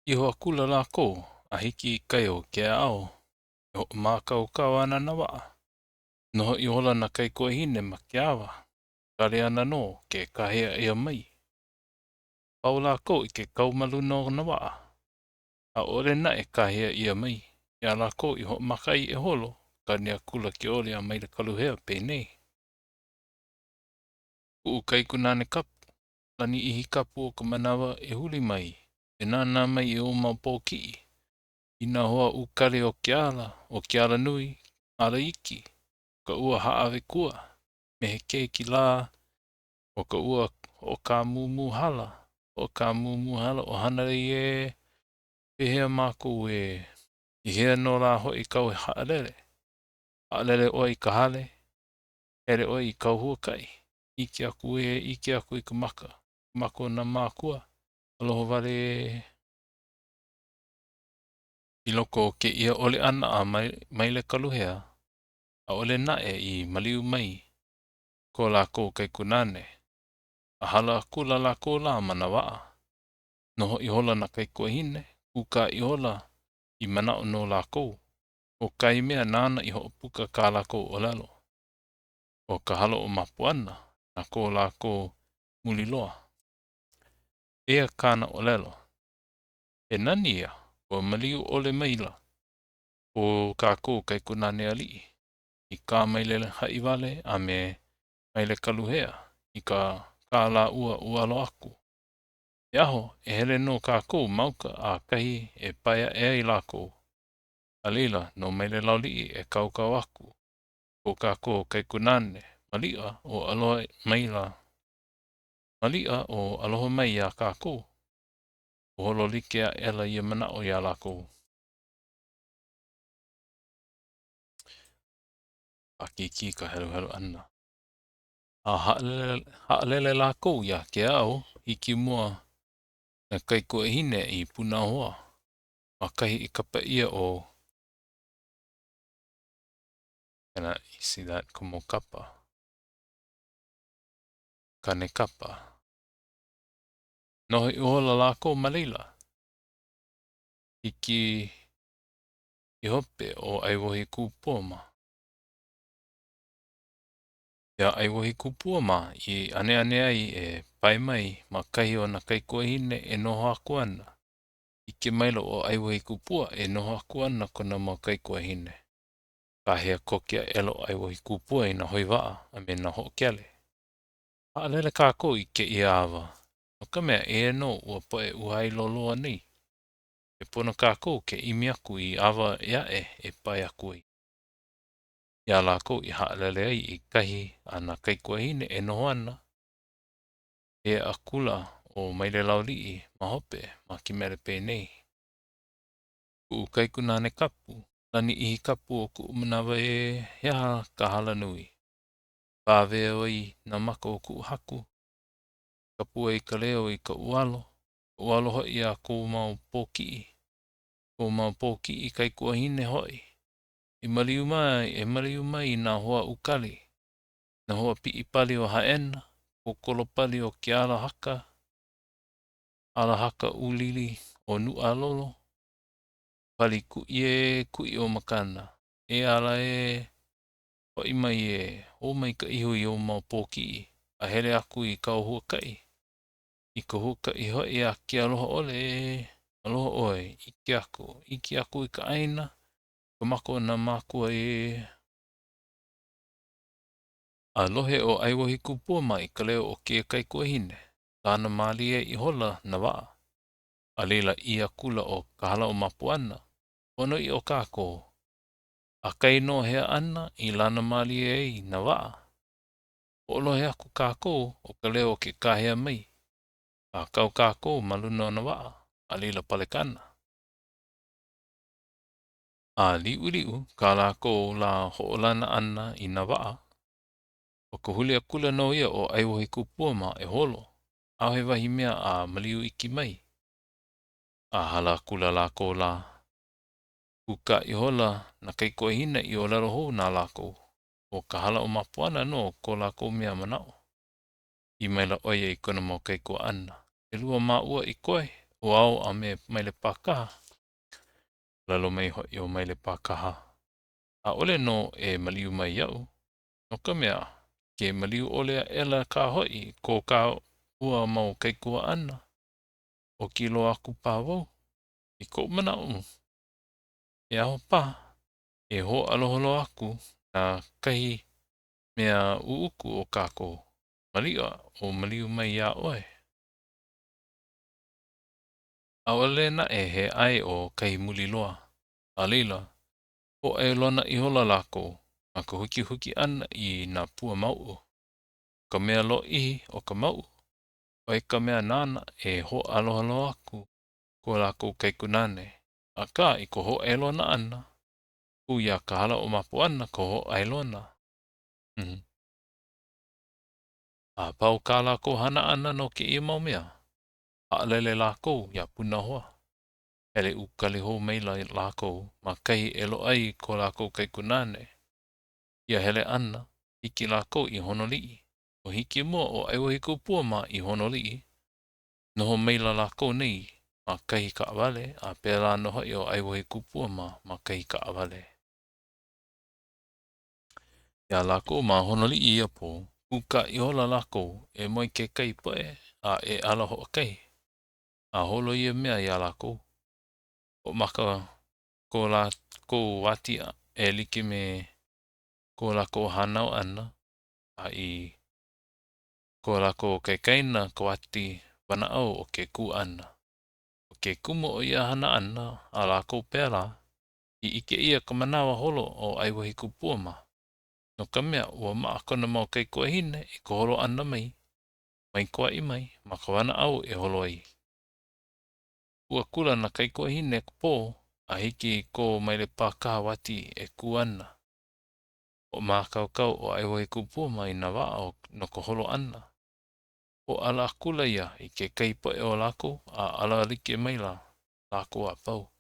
Iho akula lākou a hiki i kai o Keaʻau e hoʻomākaukau ana nā waʻa. Noho ihola nā kaikuahine ma ke awa, kali ana nō ke kāhea ʻia mai. Pau lākou i ke kau ma luna o nā waʻa. ʻAʻole naʻe kāhea ʻia mai. Iā lākou i hoʻomaka ai e holo, kani akula ke oli a Mailekaluhea penei. Kuʻu kaikunāne kapu, lani ʻihi kapu o ka manawa e huli mai, e nānā mai i ou mau pōkiʻi, i nā hoa ukali o ke ala, o ke alanui, ala iki, o ka ua hāʻawe kua, me he keiki lā, o ka ua hoʻokāmūmū hala, hoʻokāmūmū hala o Hanalei ē, pehea mākou ē? I hea nō lā hoʻi kau haʻalele? Haʻalele ʻoe i ka hale, hele ʻoe i kau huakaʻi, ʻike aku ē, ʻike aku i ka maka, ka maka o nā mākua, aloha wale ē. I loko o kēia oli ʻana a Mailekaluhea, ʻaʻole naʻe i maliu mai ko lākou kaikunāne, a hala akula lākou lā ma nā waʻa. Noho ihola nā kaikuahine, kūkā ihola i manaʻo no lākou, ʻo kahi mea nāna i hoʻopuka kā lākou ʻōlelo, ʻo Kahalaomapuana na ko lākou muli loa. Eia kāna ʻōlelo, He nani ia, ua maliu ʻole maila ko kākou kaikunāne aliʻi i kā Maile Haʻiwale a me Mailekaluhea i ka kā lāua ualo aku. E aho e hele nō kākou ma uka a kahi e pae aʻe ai lākou. A laila, no Mailelauliʻi e kaukau aku ko kākou kaikunāne, maliʻa o aloha maila, maliʻa o aloha mai iā kākou. Ua holo like aʻela ia manaʻo iā lākou. Paʻakikī ka heluhelu ʻana. A haʻalele lākou iā Keaʻau, hiki mua nā kaikuahine i Punahoa, ma kahi i kapa ʻia ʻo Can I see that Komokapa? Kanekapa. Noho ihola lākou ma laila. Hiki i hope o ʻAiwohikupua mā. Iā ʻAiwohikupua mā i ʻaneʻane ai e pae mai ma kahi o nā kaikuahine e noho aku ana, ʻike maila ʻo ʻAiwohikupua e noho aku ana kona mau kaikuahine. Kāhea koke aʻela ʻo ʻAiwohikupua i nā hoi waʻa a me nā hoʻokele. Haʻalele kākou i kēia awa, no ka mea, eia nō ua poʻe uhai loloa nei. E pono kākou ke ʻimi aku i awa ʻē aʻe e pae aku ai. Iā lākou i haʻalele ai i kahi a nā kaikuahine e noho ana, hea akula ʻo Mailelauliʻi ma hope ma ke mele penei. Kuʻu kaikunāne kapu, lani ʻihi kapu o kuʻu manawa ē, he aha ka hala nui? Pāweo ai nā maka o kuʻu haku, kapu ai ka leo i ka ualo, ka ualo hoʻi a kou mau pōkiʻi, kou mau pōkiʻi kaikuahine hoʻi. E maliu mai, e maliu mai i nā hoa ukali, nā hoa piʻi pali o Hāʻena, kokolo pali o ke alahaka, alahaka ʻūlili o Nuʻalolo, pali kuʻi ē, kuʻi o Makana, e ala ē, hoʻi mai ē, hō mai ka ihu i ou mau pōkiʻi, a hele aku i kāu huakaʻi. I ka huakaʻi hoʻi a ke aloha ʻole ē, aloha ʻoe, ʻike aku, ʻike aku i ka ʻāina, ka maka o nā mākua ē. A lohe ʻo ʻAiwohikupua mā i ka leo o kēia kaikuahine, lana mālie ihola nā waʻa. A laila ʻī akula ʻo Kahalaomapuana, Pono ʻiʻo kākou. A kai nō hea ʻana i lana mālie ai nā waʻa. Hoʻolohe aku kākou ʻo ka leo o ke kāhea mai, a kau kākou ma luna o nā waʻa, a laila palekana. A liʻuliʻu kā lākou lā hoʻolana ʻana i nā waʻa, ʻo ka huli akula nō ia o ʻAiwohikupua mā e holo, ʻaʻohe wahi mea a maliu iki mai. A hala akula lākou lā, kūkā ihola nā kaikuahine i ʻōlelo hou na lākou, ʻo Kahalaomapuana nō ko lākou mea manaʻo. ʻĪ maila ʻo ia i kona mau kaikuaʻana, ʻElua māʻua i koe, ʻo Ao a me Maile Pākaha. ʻŌlelo mai hoʻi ʻo Maile Pākaha, ʻAʻole nō e maliu mai iaʻu, no ka mea, ke maliu ʻole aʻela kā hoʻi ko kāua mau kaikuaʻana, oki loa aku paha wau. I koʻu manaʻo, e aho paha e hōʻalohaloha aku na kahi mea ʻuʻuku o kākou. Maliʻa o maliu mai iā ʻoe. ʻAʻole naʻe he ʻae o kahi muli loa, a laila, hōʻailona ihola lākou ma ka hukihuki ʻana i nā pua mauʻu. ʻO ka mea lōʻihi o ka mauʻu, ʻo ia ka mea nāna e hōʻalohaloha aku ko lākou kaikunāne. Akā, i ka hōʻailona ʻana, kū iā Kahalaʻōmapuana ka hōʻailona. A pau kā lākou hana ʻana no kēia mau mea, haʻalele lākou iā Punahoa. Hele ukali hou maila lākou ma kahi e loaʻa ai ko lākou kaikunāne. Ia hele ʻana, hiki lākou i Honoliʻi. Ua hiki mua ʻo ʻAiwahīkūpua mā i Honoliʻi. Noho maila lākou nei ma kahi kaʻawale, a pēlā nō hoʻi ʻo ʻAiwahīkūpua mā ma kahi kaʻawale. Iā lākou ma Honoliʻi ia pō, kūkā ihola lākou e moe kekahi poʻe a e ala hoʻokahi. A holo ia mea iā lākou. Hoʻomaka ko lākou wati e like me ko lākou hānau ʻana a i ko lākou kaikaina ka wati wanaʻao o ke kū ʻana. ʻO ke kumu o ia hana ʻana a lākou pēlā, i ʻike ʻia ka manawa holo o ʻAiwahīkūpua mā, no ka mea, ua maʻa kona mau kaikuahine i ka holo ʻana mai, mai Kauaʻi mai, ma ka wanaʻao e holo ai. Kū akula nā kaikuahine i ka pō a hiki i ko Maile Pākaha wati e kū ana. Hoʻomākaukau ʻo ʻAiwahīkūpua mā i nā waʻa no ka holo ʻana. Hōʻala akula ia i kekahi poʻe o lākou a ala like maila lākou a pau.